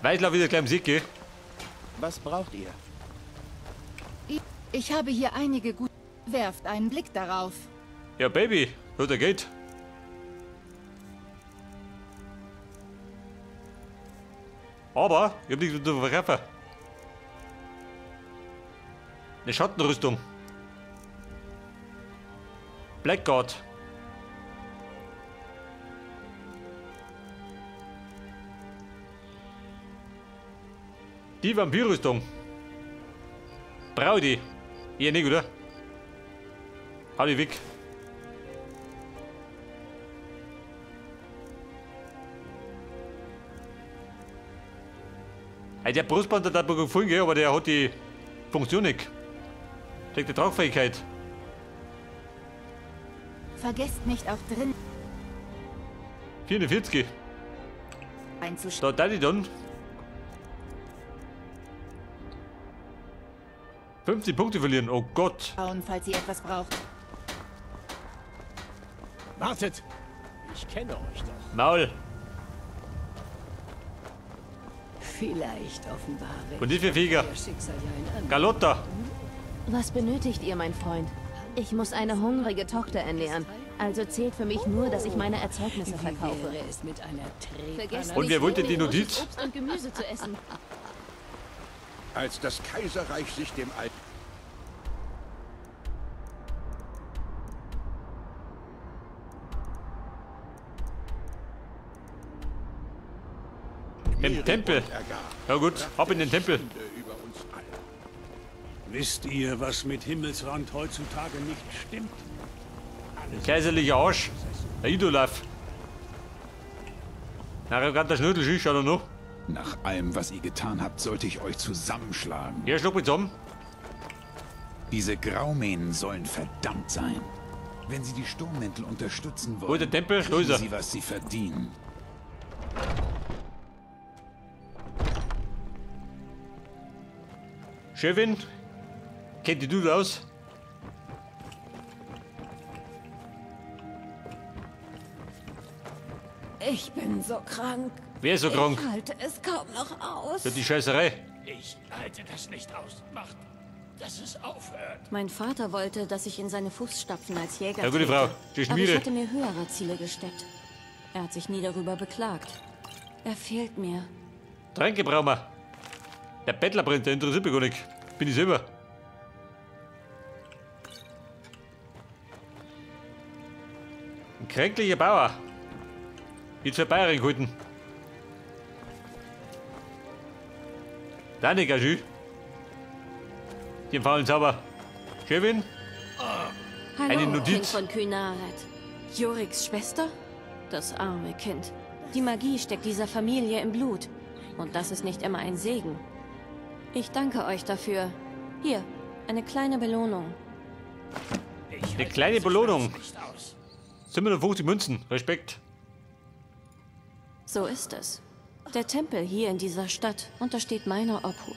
Weißlauf wieder gleich im Sieg, gell? Was braucht ihr? Ich habe hier einige gute... Werft einen Blick darauf. Ja, Baby, der geht. Aber ich hab nichts zu verkaufen. Eine Schattenrüstung. Blackguard. Die Vampirrüstung. Brauch die. Eher nicht, oder? Hau die weg. Hey, der Brustpanzer hat mir gefallen, gell, aber der hat die Funktion nicht. Der hat die Tragfähigkeit. Vergesst nicht auch drin. 44. Da, da die dann. 50 Punkte verlieren, oh Gott. Falls ihr etwas braucht. Wartet! Ich kenne euch doch. Maul. Vielleicht offenbare. Und die vier Flieger. Galotta. Was benötigt ihr, mein Freund? Ich muss eine hungrige Tochter ernähren. Also zählt für mich nur, dass ich meine Erzeugnisse verkaufe. Vergesst und wer wollte die Notiz? Obst und Gemüse zu essen. Als das Kaiserreich sich dem alten... Im Tempel. Ja gut, ab in den Tempel. Wisst ihr, was mit Himmelsrand heutzutage nicht stimmt? Alles kaiserlicher Arsch. Der Idolaf. Na, gerade der Schnödel schau noch. Nach allem, was ihr getan habt, sollte ich euch zusammenschlagen. Ja, schlag mich zusammen. Diese Graumähnen sollen verdammt sein. Wenn sie die Sturmmäntel unterstützen wollen, wo ist der Tempel? Kriegen sie, was sie verdienen. Chefin, kennt die du aus? Ich bin so krank. Wer ist so krank? Ich halte es kaum noch aus. Ja, die Scheißerei. Ich halte das nicht aus. Macht, dass es aufhört. Mein Vater wollte, dass ich in seine Fußstapfen als Jäger Ja, gute Frau. Die Aber ich hatte mir höhere Ziele gesteckt. Er hat sich nie darüber beklagt. Er fehlt mir. Tränke brauchen wir. Der Bettlerprinz, der interessiert mich gar nicht. Bin ich selber. Ein kränklicher Bauer. Jetzt vorbei gehalten. Deine Gagü. Die faulen Zauber. Chefin? Hallo, eine Notiz. Kind von Kynareth. Joriks Schwester? Das arme Kind. Die Magie steckt dieser Familie im Blut. Und das ist nicht immer ein Segen. Ich danke euch dafür. Hier, eine kleine Belohnung. Eine kleine Belohnung. 57 Münzen. Respekt. So ist es. Der Tempel hier in dieser Stadt untersteht meiner Obhut.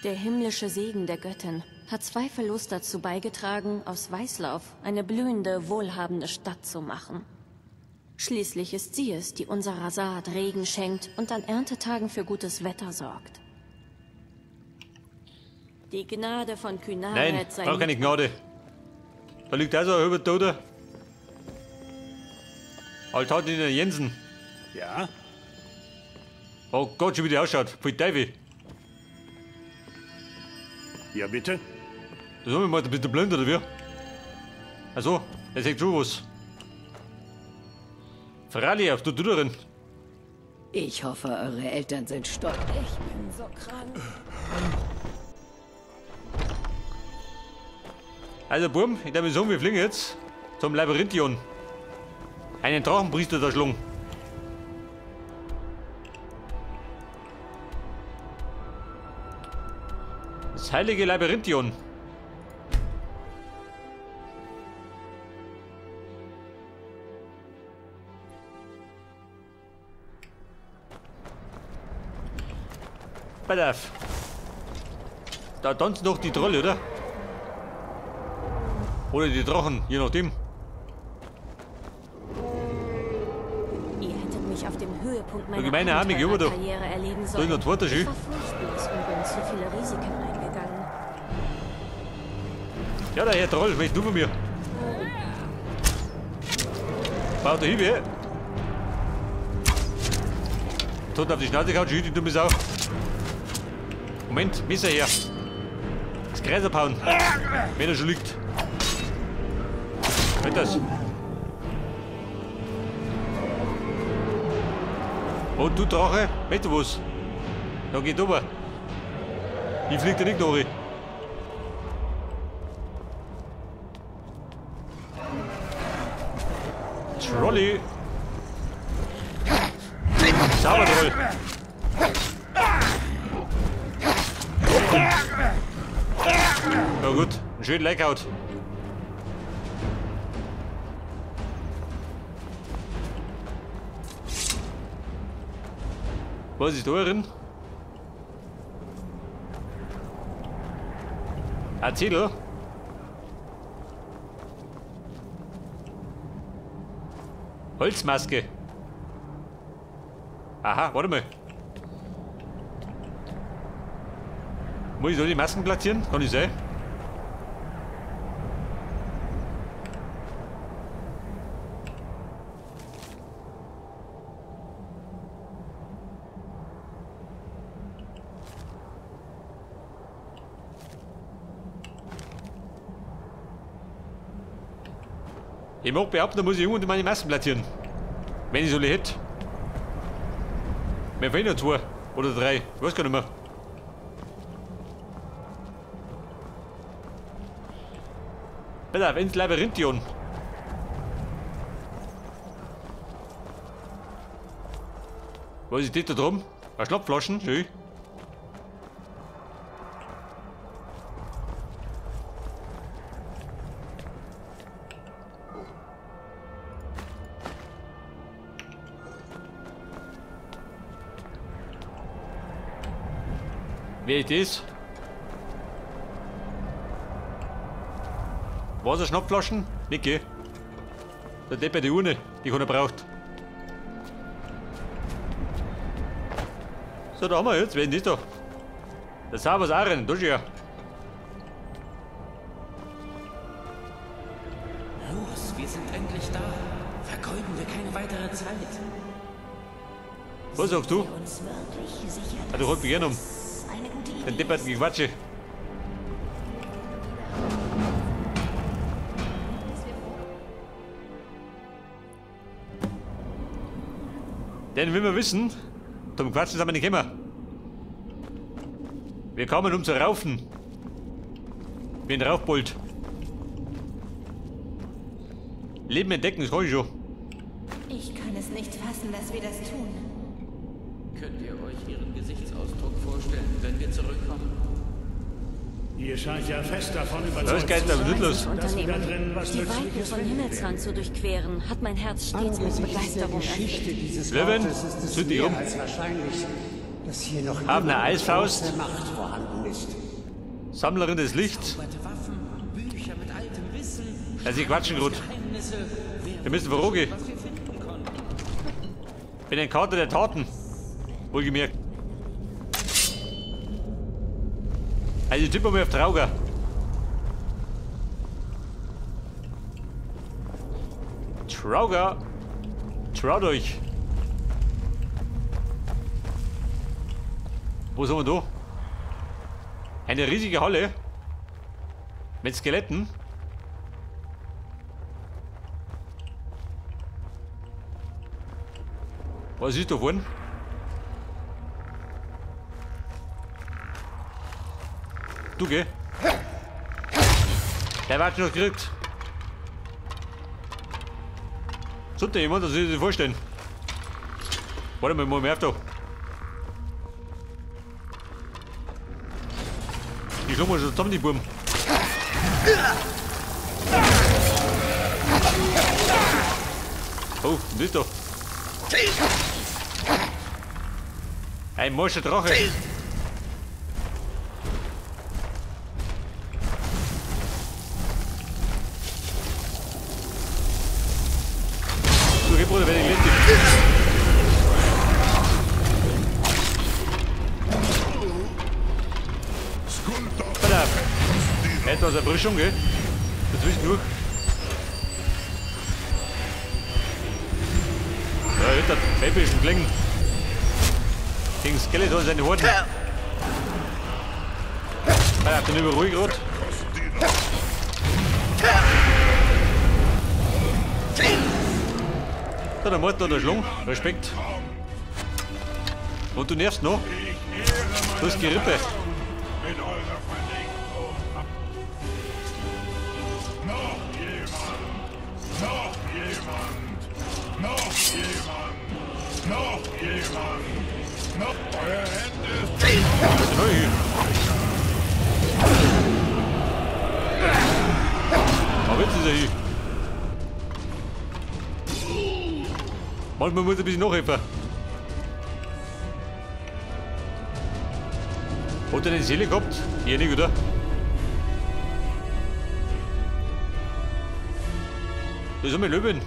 Der himmlische Segen der Göttin hat zweifellos dazu beigetragen, aus Weißlauf eine blühende, wohlhabende Stadt zu machen. Schließlich ist sie es, die unserer Saat Regen schenkt und an Erntetagen für gutes Wetter sorgt. Die Gnade von Kynareth. Nein, brauch keine Gnade. Da liegt also ein halber Toter. Alter, in der Jensen. Ja? Oh Gott, schon wie die ausschaut. Pfui Teufel. Ja, bitte? Das haben wir mal, bist du blind oder wie? Also, er sagt schon was. Fralli, auf du drin. Ich hoffe, eure Eltern sind stolz. Ich bin so krank. Also, Burm, ich darf mir sagen, wir fliegen jetzt zum Labyrinthion. Einen Drachenpriester da schlungen. Das heilige Labyrinthion. Pass auf. Da tanzen doch die Trolle, oder? Oder die Drachen, je nachdem. Ihr hättet mich auf dem Höhepunkt meiner meiner meine Arme, geh über da. Abenteurerkarriere erleben Da sollen. ist noch zweiter Ich Schiff. war furchtlos und bin zu viele Risiken eingegangen. Ja, der Herr Troll, was du von mir? Baut der Hiebe. Tot auf die Schnauze gehauen, schießt die dumme Sau. Moment, Messer her. Das Kreis abhauen. Wenn er schon liegt. Was ist das? Und du Drache, weißt du was? Da geht rüber. Ich flieg dir nicht nach. Trolley. Sauber, Troll. Na gut, einen schönen Blackout. Was ist da drin? Ein Zettel. Holzmaske. Aha, warte mal. Muss ich da die Masken platzieren? Kann ich sein? Ich mag behaupten, da muss ich irgendwo meine Masken platzieren. Wenn ich so alle hätte. Mir fehlen noch 2 oder 3. Ich weiß gar nicht mehr. Pass auf, ins Labyrinthion. Was ist das da drum? Eine Schlapflaschen, schön. Wer ist das? Wasserschnappflaschen? Nicht geh. Der Depp bei die Urne, die keiner braucht. So, da haben wir jetzt. Wer ist das da? Der Sabers auch rein, da ist ja. Los, wir sind endlich da. Vergeuden wir keine weitere Zeit. Was sagst du? Ah, du holst mich gerne um. Den depperten Gequatsche. Denn will wir wissen, zum Quatschen sind wir nicht gekommen. Wir kommen, um zu raufen. Wie ein Raufbold. Leben entdecken, das kann ich schon. Ich kann es nicht fassen, dass wir das tun. Könnt ihr euch ihren Gesichtsausdruck vorstellen, wenn wir zurückkommen? Ihr scheint ja fest davon überzeugt Das geht aber nicht los. dass wir da drin was Die Weiten Nützliches von finden werden. Himmelsrand zu durchqueren, hat mein Herz stets mit Angesichts der Begeisterung Geschichte erfüllt. dieses Löwen, Ortes ist es zünd dich mehr um. als wahrscheinlich, dass hier noch Haben immer eine Eisfaust. große Macht vorhanden ist. Sammlerin des Lichts. Zauberte Waffen, Bücher mit altem Wissen, Also, sie quatschen grad. Geheimnisse. Wer Wir müssen vorangehen. was wir finden konnten. Bin ein Kater der Taten. Wohlgemerkt. Also ich tippe mal auf Trauger. Trauger. Traut euch. Wo sind wir da? Eine riesige Halle. Mit Skeletten. Was ist da vorne? Du geh. Der wird schon noch gekriegt. Sollte jemand das sich vorstellen. Warte mal, mal mehr auf da. Die schlagen wir schon zusammen, die Buben. Oh, was ist da? Ein morscher Drache. Du, geh, Bruder, wenn ich lebe. Etwas Erfrischung, gell? Dazwischendurch. Ja, hinter epischen Klingen. Gegen Skeletor und seine Horden. Ah, habt ihr nicht ruhig gerade? Da, der Mord hat der Schlung. Respekt. Und du nervst noch? Du hast Gerippe. Aber jetzt ist er hier. Manchmal muss ich ein bisschen nachhelfen. Hat er eine Seele gehabt? Hier nicht, oder? Da ist einmal Löwen.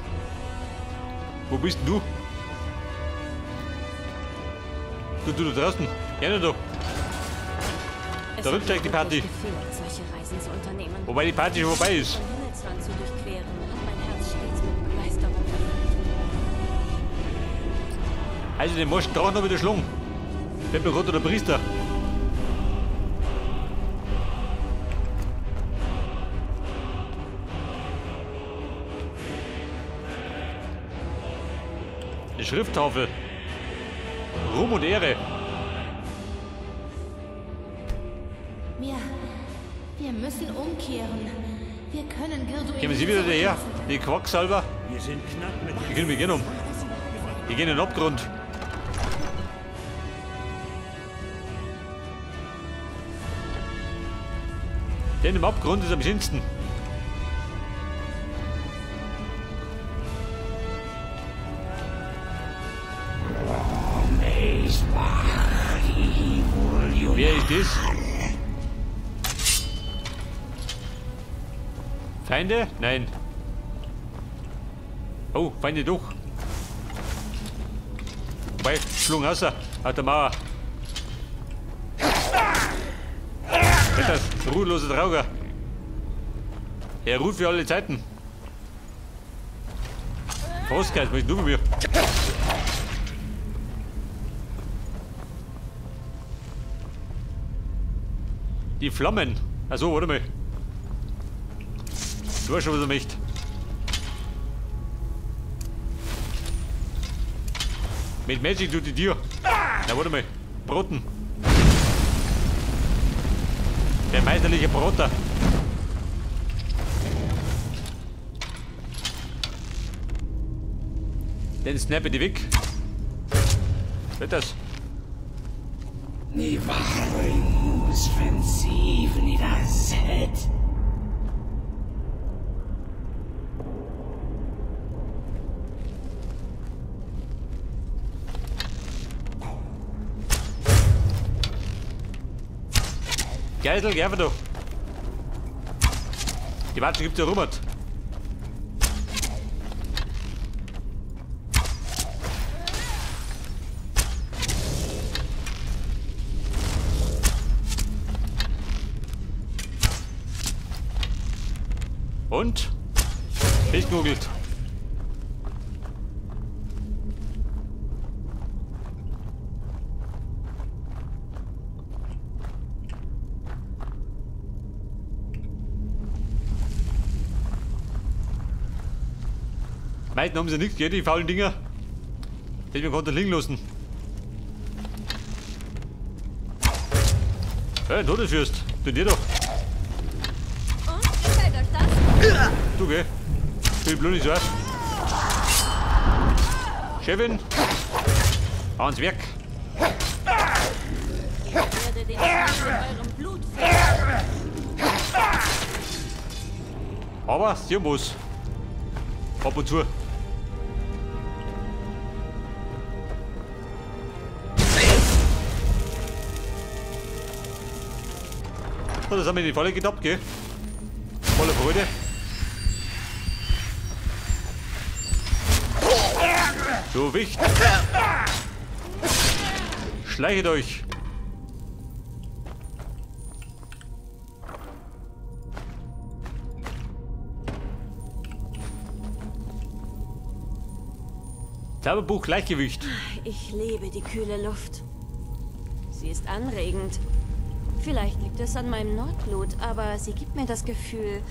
Wo bist denn du? Du da draußen. Gerne da. Da rückt gleich die Party. Gefehlt, solche Reisen zu unternehmen. Wobei die Party schon vorbei ist. Den Himmelsrand zu durchqueren, hat mein Herz stets mit Begeisterung erfüllt. Also den morschen Drachen noch wieder schlungen. Fällt mir gerade der Priester. Eine Schrifttafel. Ruhm und Ehre. Wir müssen umkehren. Wir können Girduin. Kommen Sie wieder daher, die Quacksalber. Wir sind knapp mit. Die können wir gehen um. Die gehen in den Abgrund. Denn im Abgrund ist am schönsten. Wer ist das? Feinde? Nein. Oh, Feinde doch. Wobei, schlug raus, aus der Mauer. Das ruhelose Trauger. Er ruht für alle Zeiten. Frostgeist, was ist du von mir? Die Flammen. Achso, warte mal. Du weißt schon, was er möchte. Mit Magic tut die Tür. Na, warte mal. Broten. Der meisterliche Broter. Den snappe die weg. Was ist das? Geisel, geh einfach da. Die Watsche gibt's ja rummert. Und? Festgenugelt. Meisten haben sie nichts, gell, die faulen Dinger. Deswegen konnte liegen lassen. Hey, Todesfürst, du dir doch. Und, gefällt euch das? Du, gell? Ich bin nicht so aus. Chefin, ans Werk. Ich werde den Schmerz in eurem Blut finden. Aber sie muss. Ab und zu. So, das haben wir in die Falle getappt, gell? Voller Freude. So, Wicht. Schleichet euch. Zauberbuch Gleichgewicht. Ich liebe die kühle Luft. Sie ist anregend. Vielleicht liegt es an meinem Nordblut, aber sie gibt mir das Gefühl...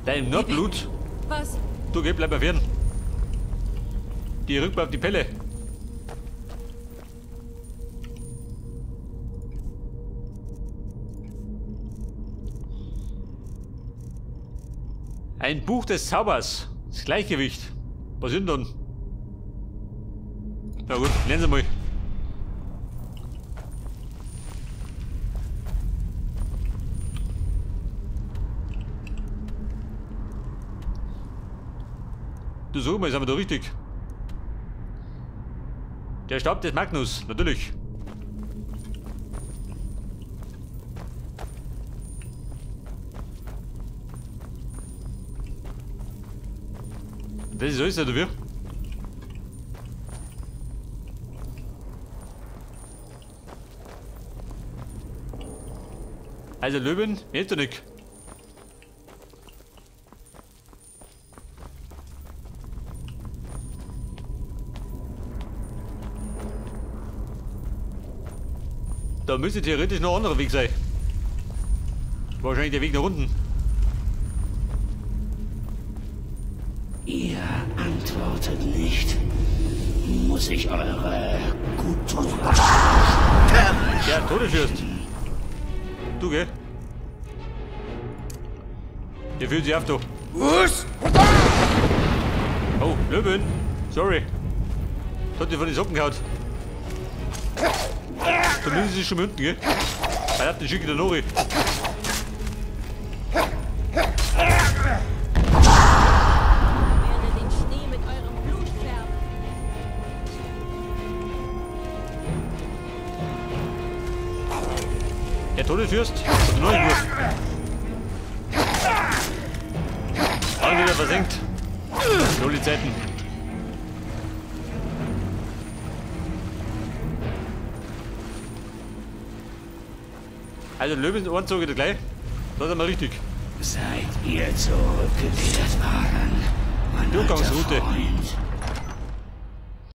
Dein Nordblut? Was? Du, geh, bleib mal fern. Die rückt mir auf die Pelle. Ein Buch des Zaubers. Das Gleichgewicht. Was sind denn? Na gut, lernen Sie mal. Du, sag mal, sind wir da richtig? Der Stab des Magnus, natürlich. Das ist alles, oder wie? Also Löwen, hilft doch nicht. Da müsste theoretisch noch ein anderer Weg sein. Wahrscheinlich der Weg nach unten. Ihr antwortet nicht. Muss ich eure Guttur... Ja, Todesfürst. Du, gell? Der fühlt sich auf, du. Oh, Löwen. Sorry. Das hat dir von den Socken gehauen. Zumindest ist schon unten, gell? Weil hat den Schick der Nori. Werde den Schnee mit eurem Blut färben. Der Todesfürst hat einen neuen Wurf. Und wieder versenkt. Null die Zeiten. Also Löwen Ohren wieder gleich. Das ist mal richtig. Seid ihr zurückgekehrt, Waren, mein Durchgangsroute. alter Freund.